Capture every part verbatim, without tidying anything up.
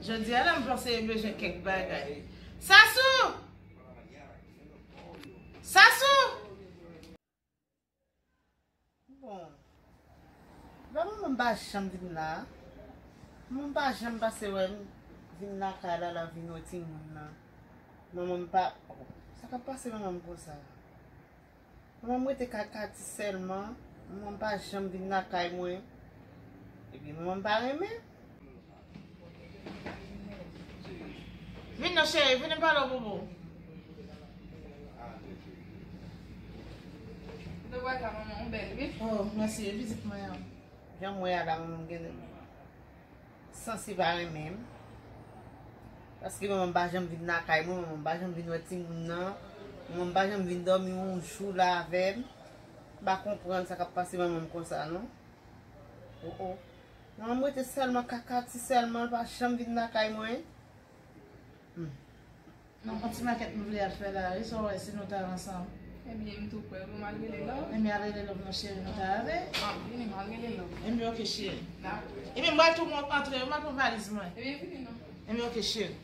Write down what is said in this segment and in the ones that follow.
Jodi a la, m panse yo bezwen kèk bagay. Sasou! Sasou! Bon, lè manman m pa janm vin la, manman m pa janm pase wè m vin lakay la, la vin wè timoun nan. Manman m pa, sa k ap pase manman m konsa? Manman m rete kakati sèlman, manman m pa janm vin lakay mwen. Epi manman m pa renmen. Vin non cheri, vin m pale w bobo. Ou te wè ka manman ou bèl wi. Oh, mèsi, e vizit mwen an. Jan m wè a la, manman m gen sanse pa renmen m. Paske manman m pa janm vin lakay mwen, manman m pa janm vin wè timoun nan. Manman m pa janm vin dòmi yon jou la avè m. M pa konprann sa k ap pase manman m konsa non. Oh, oh. Manman m rete sèlman kakati sèlman, l pa janm vin lakay mwen. Hmm. Non, yon ti makèt m vle al fè la wi, sa w wè si nou ta ansanm. Ebyen, m tou prè wi, m al rele l. Ebyen, al rele l non cheri, nou ta ale. Ah, vini, m al rele l. Ebyen, ok cheri. Dakò. Ebyen, m pral tou mwen antre, m al pran valiz mwen. Ebyen, vini non. Ebyen, ok cheri.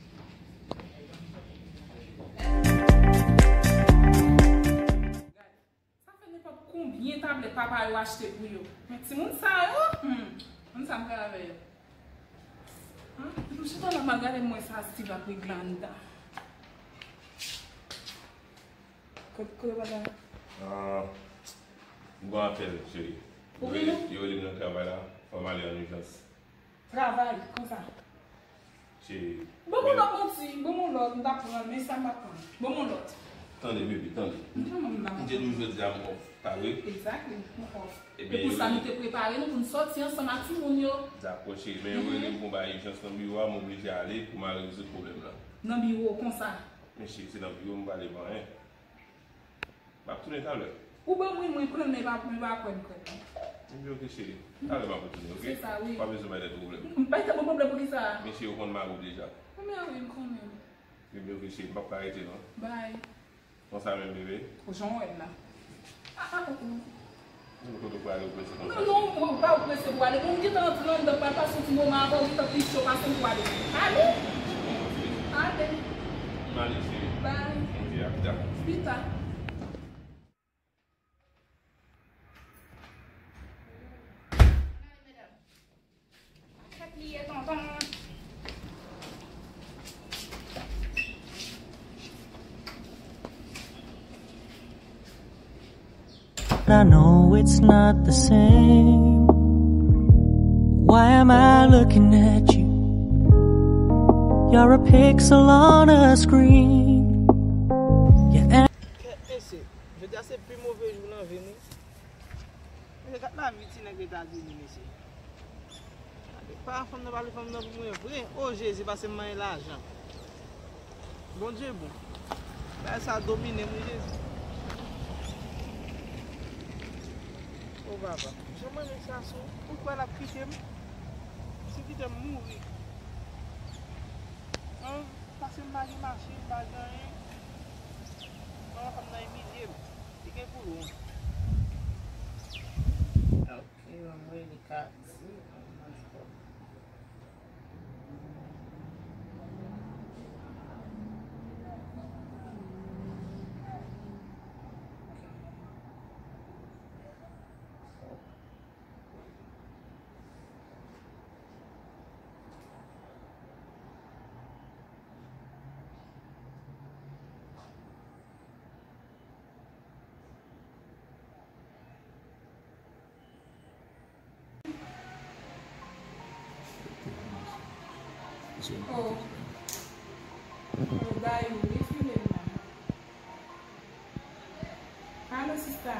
Sa fè nenpòt konbyen tablèt papa yo achte pou yo. Men timoun sa yo, hmm, moun sa m pral avè yo. Hein? Depi m chita la, m al gade m wè sa Steve ap regle anndan. Kote, kote papa? Ah, m gon apèl, cheri. Ou rele m? Yo rele m nan travay la, fò m ale an ijans. Travay, konsa. Cheri. Ban m yon lòt manti, ban m yon lòt, m ta pran l, men sa m pa pran. Ban m yon lòt. Tande, bebe, tande. M te di w jodi a m off, pa vre? Exactly, m off. E pou sa nou te prepare nou pou n sòti ansanm ak timoun yo. Dakò, cheri, men yo rele m pou yon bagay ijans nan biwo a, m oblije ale pou m al rezoud pwoblèm lan. Nan biwo, konsa. Men cheri, se nan biwo m prale pa anyen. M ap tounen talè. Ou ban mwen, mwen pran l, men pa, men pa kwè m kwè l non. Ebyen, ok, cheri. Talè m ap retounen, ok? Se sa, wi. Pa bezwen bay tèt ou pwoblèm. M bay tèt mwen pwoblèm pou kisa? Men cheri, ou konn mari w deja. Mwen mari m kanmenm. Ebyen, ok, cheri, m p ap ka rete non. Bye. Konsa menm, bebe? Ou jan w wè m la. Ah, ah, oh, oh. Kote w prale, ou prese konsa? Non, non, mwen pa prese pou ale. Bon, m gentan antre anndan, pral pase yon ti moman avè w, gentan plis cho pase m pou ale. Ale! Ale! M ale, cheri. Bye. Ok, a pita. Pita. But I know it's not the same. Why am I looking at you? You're a pixel on a screen. Yeah. Kèt mesye, jodi a se pi move jou nan vi m wi. Mesye, gad lavi ti nèg Etazini, mesye. Gade, pa fanm nan pale fanm nan pou mwen vre. O Jezi, pase m manyen lajan. Bondye bon. Bagay sa domine m wi, Jezi. O papa, jan m renmen gason, ou kwè l ap kite m? Si l kite m, m mouri. An, pase m pa gen machin, m pa gen anyen. Manman fanm nan imilye m. Li gen pou l wont. Ok, ban m wè li ka di. Oh. Oh, Dayou, wi, file m la. Alo, sista.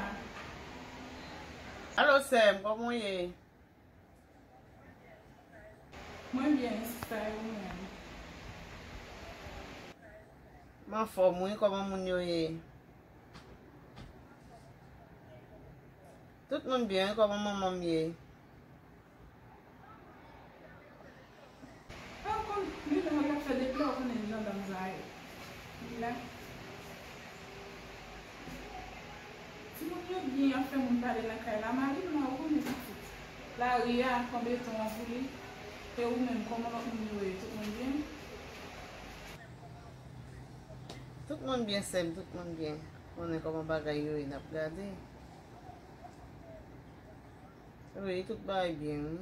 Alo, sè m, kòman w ye? Mwen byen, sista, e ou menm? M anfòm, wi, kòman moun yo ye? Tout moun byen, wi, kòman manman m ye? Ou konn, li la, l ap fè depi lè ou konnen jandam sa ye. Li la. Timoun yo byen, y ap fè moun pale nan kay la. Mari m la, ou konnen pitit. Lari a, pran beton an pou li. E ou menm, kòman lòt moun yo ye? Tout moun byen? Tout moun byen, sè m, tout moun byen. Konnen kòman bagay yo ye, n ap gade. Wi, tout bagay byen, wi.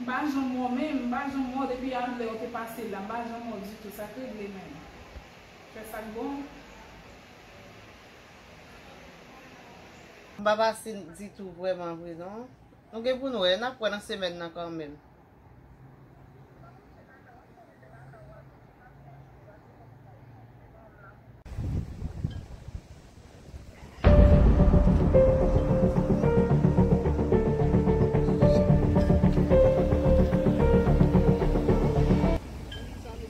M pa janm wè w menm, m pa janm wè w depi a lè w te pase la, m pa janm wè w ditou, sa k regle menm? Fè sa k bon. M pa pase ditou vrèman vre non. Nou gen pou n wè, n ap wè nan semèn nan kanmenm.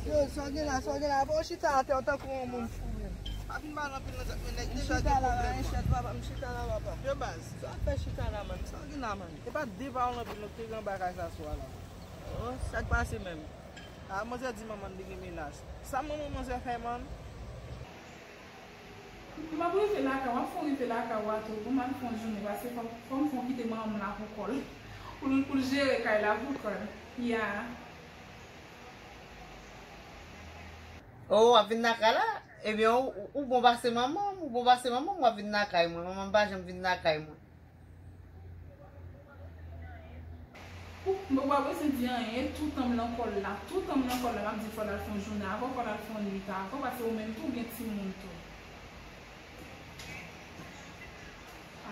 Yo, sa w gen la, sa w gen la? Bon, chita atè, w tankou yon moun fou menm. Pa vin mal anpil nan zak men nèg deja gen pwoblèm. Chita la, papa, m chita la, papa. Yo baz. Sa w fè chita la, man? Sa w gen la, man? E pa de pawòl anpil, nou te gen bagay sa swa la. Oh, sa k pase menm? A, manzè di manman li gen mennaj. Sa manman manzè fè, man? M ap rive lakay, w ap fè w rive lakay ou a tou, pou m al fè yon jounen, paske fò, fò m fè w kite manman m la pou kò l, pou l, pou l jere kay la pou kò l. Ya. Oh, w ap vin lakay la? Ebyen, ou, ou, ou bon pase manman m, ou bon pase manman m, w ap vin lakay mwen. Manman m pa janm vin lakay mwen. Ou, mwen pa bezwen di anyen, e toutan m nan kò l la, toutan m nan kò l la, m ap di fò l al fè yon jounen avè w, fò l al fè yon nwit avè w, paske ou menm tou, ou gen timoun tou.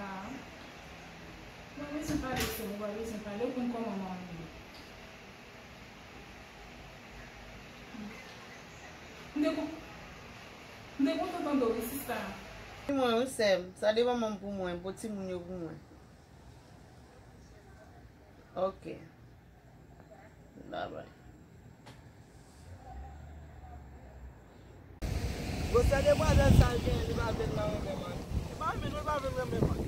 Ah. Ou pa bezwen pale, sè m, ou pa bezwen pale, ou konn kòman manman m ye. M te kon-, m te kontan tande w, wi, sista. Mwen, wi, sè m, sa depann manman m pou mwen, pou timoun yo pou mwen. Ok. Bye bye. Gwosè demwazèl sa l genyen, li pa vle l nan renmen, man. Li pa vle, li pa vle l renmen, man.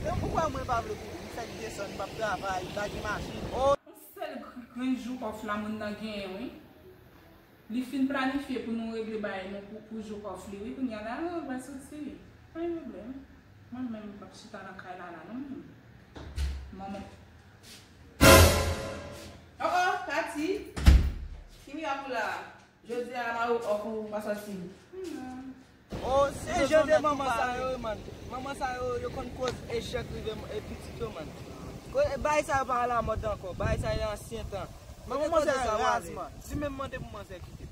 Men poukwa mwen pa vle pou li? Li fèk desann, m ap travay, li pa gen machin. Oh! Yon sèl grenn jou òf la moun nan genyen, wi. Li fin planifye pou nou regle bagay nou pou, pou jou òf li, wi. Kounye a la, ah, l pral soti, wi. Pa gen pwoblèm. Mwen menm, m p ap chita nan kay la, la, non, menm. Manman. Oh, oh, Kati! Ki mirak ou la? Jodi a, mari w òf ou pa sòti? Oh, se jan de manman sa yo, wi, man. Manman sa yo, yo konn koz echèk rive, e, pitit yo, man. Ko-, e, bagay sa yo pa alamòd ankò. Bagay sa yo ansyen tan. Manman manzè sa yo raz, man. Li menm mande pou manzè kite.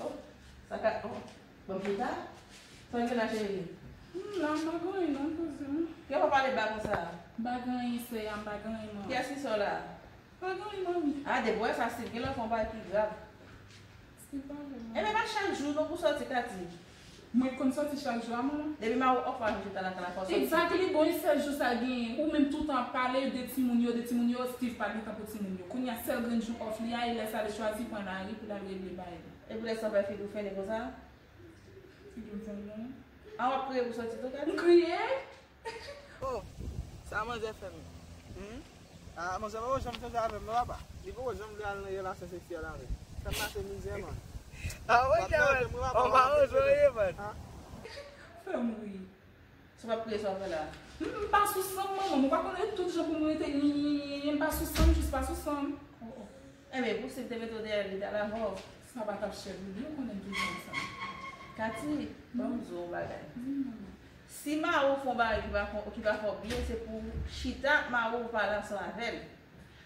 Oh, sa ka, oh, bon, chita. Sa w gen la, cheri? Hmm, la, m pa gen anyen, non, poze m. Kiyès w ap pale ba konsa? M pa gen anyen, sè a, m pa gen anyen, non. Kiyès ki sè w la? Pa gen anyen, manmi. A, depi w wè sa, Steve gen lòt fè yon bagay ki grav. Steve pa vle, manmi. Enben, pa chak jou, non, pou sòti, Kati. Mwen konn sòti chak jou a, manman. Depi mari w òf la, chita lakay la, fò w sòti. Exactly, bon, e sèl jou sa genyen. Ou menm toutan ap pale de timoun yo, de timoun yo, Steve pa gen tan pou timoun yo. Kounye a, sèl grenn jou òf li a, e lè sa li chwazi pran lari pou l al regle bagay li. E pou lè sa w fè figi w fennen konsa? Figi m fennen. A, w ap kriye pou sòti tou, Kati? M kriye? Oh, sa manzè fè m. Hmm? A, manzè poko janm chanje avè m non, papa. Li poko janm vle al nan relasyon seksyèl avè m. Fè m pase mizè, man. A, wi, Kevin. Ou pa oze, man. Fè m ri. Sa w ap kriye, sa w ap fè la? M, m pa sou san m, manman. Ou pa konnen tout jan pou mwen rete, m pa sou san m, jis pa sou san m. Oh, oh. Enben, pou Steve te mete w dèyè l, li t al avè w. Sa pa t ap chè pou li, ou konnen m toujou konsa. Kati, ban m di w yon bagay. Di m, manman. Si mari w fè yon bagay ki pa fè, ki pa fè w byen, se pou w chita ak mari w, pale ansanm avè l.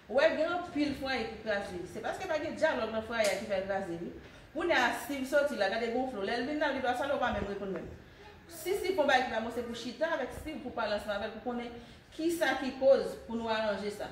Ou wè, gen anpil fwaye ki kraze. Se paske pa gen dyalòg nan fwaye a ki fè l kraze, wi. Kounye a, Steve soti la, gade gonfle w. Lè l vin la, li di w, "Sa lè w pa menm reponn mwen." Si Steve fè yon bagay ki pa bon, se pou chita avèk Steve, pou pale ansanm avè l, pou konnen kisa ki koz, pou nou aranje sa.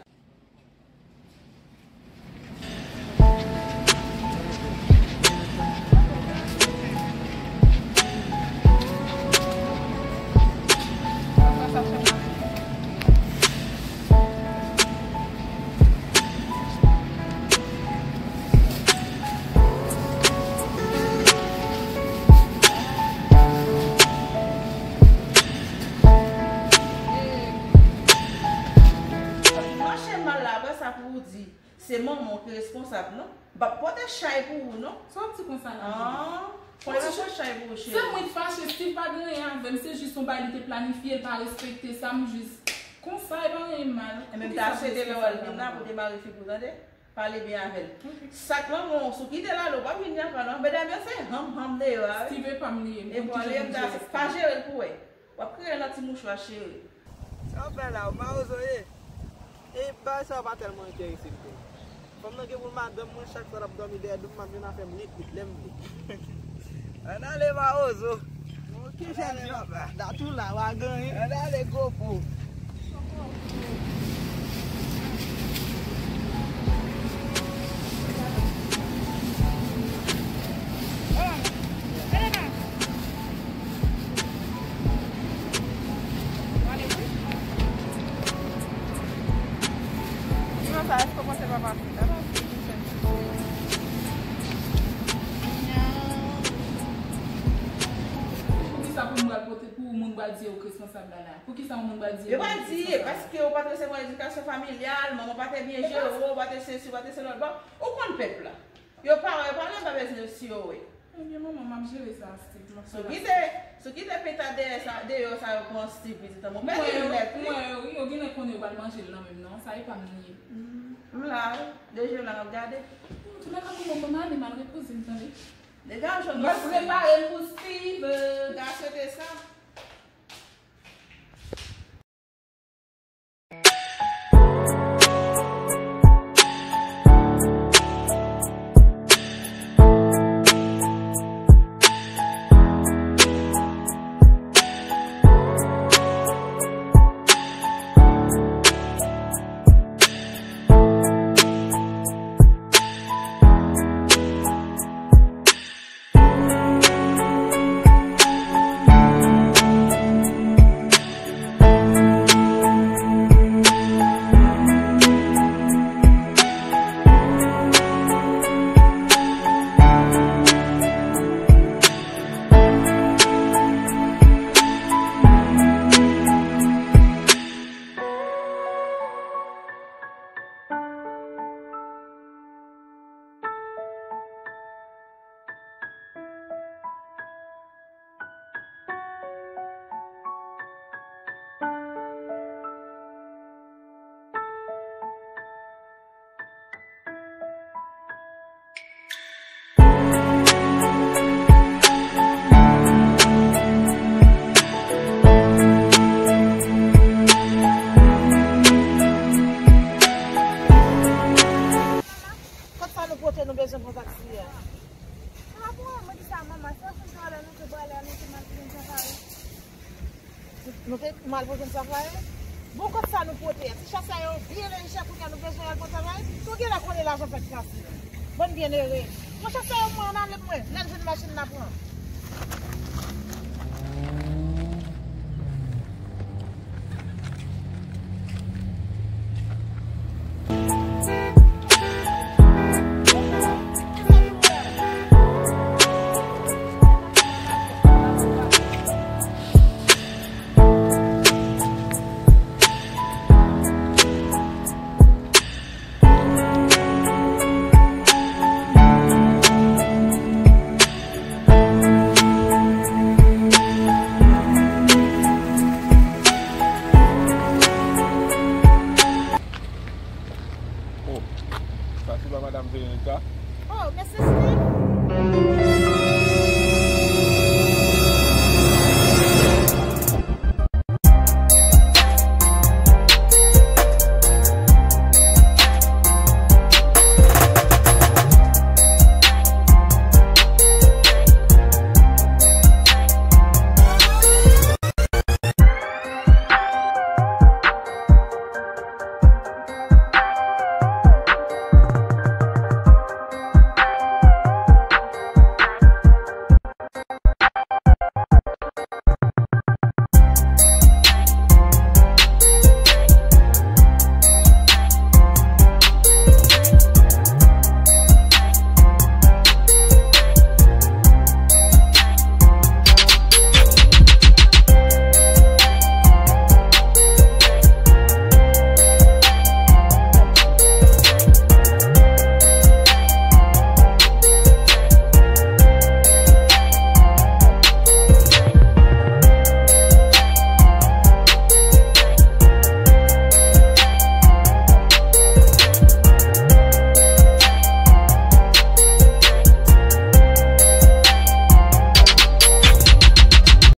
Mache mal la, apre sa pou ou di, se manman w ki responsab, non? M p ap pote chay pou ou, non. Sa w ap di konsa la? Ah, konnen m ap pote chay pou ou, cheri. Se mwen k fache, Steve pa gen anyen avè m, se jis yon bagay li te planifye, l pa respekte sa, m jis konsa, e pa anyen mal. E menm ta swete lè w al vin la pou demare figi w, tande? Pale byen avè l. Ok. Sa k manman w, si w kite l ale, w p ap vini ankò, non. Medam yo se hanm, hanm deyò a, wi. Steve pa m li ye, m konn ki jan pou m jere sa. E bon, li menm ta pa jere l pou wè. W ap kreye nan ti mouchwa, cheri. Sa w fè la, w mawozo ye? E bagay sa yo pa tèlman enterese m tou. Fanm nan gen pou l madanm mwen, chak fwa l ap dòmi dèyè do m, m ap jwenn afè m li kwit lè m vle. Ann ale mawozo. Bon, ki jèn jan? Dat ou la, w a ganyen. Ann ale gwo po. Sinon sa, èske w panse l pa pase? L ap pase. Poukisa pou moun pral pote, pou moun pral di yo k responsab la la? Poukisa yon moun pral di yo k responsab la? Yo pa di, paske ou pa t resevwa edikasyon familyal, manman pa te byen jere w, ou pa te sesi, ou pa te selòt. Bon, ou konn pèp la. Yo pa wè, yo pa wè, pa bezwen si yo wè. Ebyen, manman, m ap jere sa, Steve. M ap fè sa. Si w kite, si w kite peta dèyè sa, deyò sa yo pran Steve, pitit an. Bon, bèl linèt, wi. Mwen, yo, wi, yo genlè konnen yo pral manje l nan menm, non. Sa e pa m li ye. M la, wi. Deje la, m ap gade. Tou lè ka pou mwen, mwen ale, m al repoze m, tande. Deja, m jwenn. M ap prepare m pou Steve. M ta swete sa. Kot sa nou pote, nou bezwen pran taksi a? Sa pa pou mwen, mwen di sa manman, se yon sèl travay nou te prale a, nou te mal pou jwenn travay. Nou te mal pou jwenn travay? Bon, kot sa nou pote a? Ti chasè yo byen lè chè kounye a, nou bezwen al pran travay? Nou genlè konnen lajan fèk trase. Bann byenere. Bon, chasè yo mwen, ann ale mwen. Lè n jwenn machin n a pran. Oh, sa se pa madanm Veronica? Oh, mesye Steve?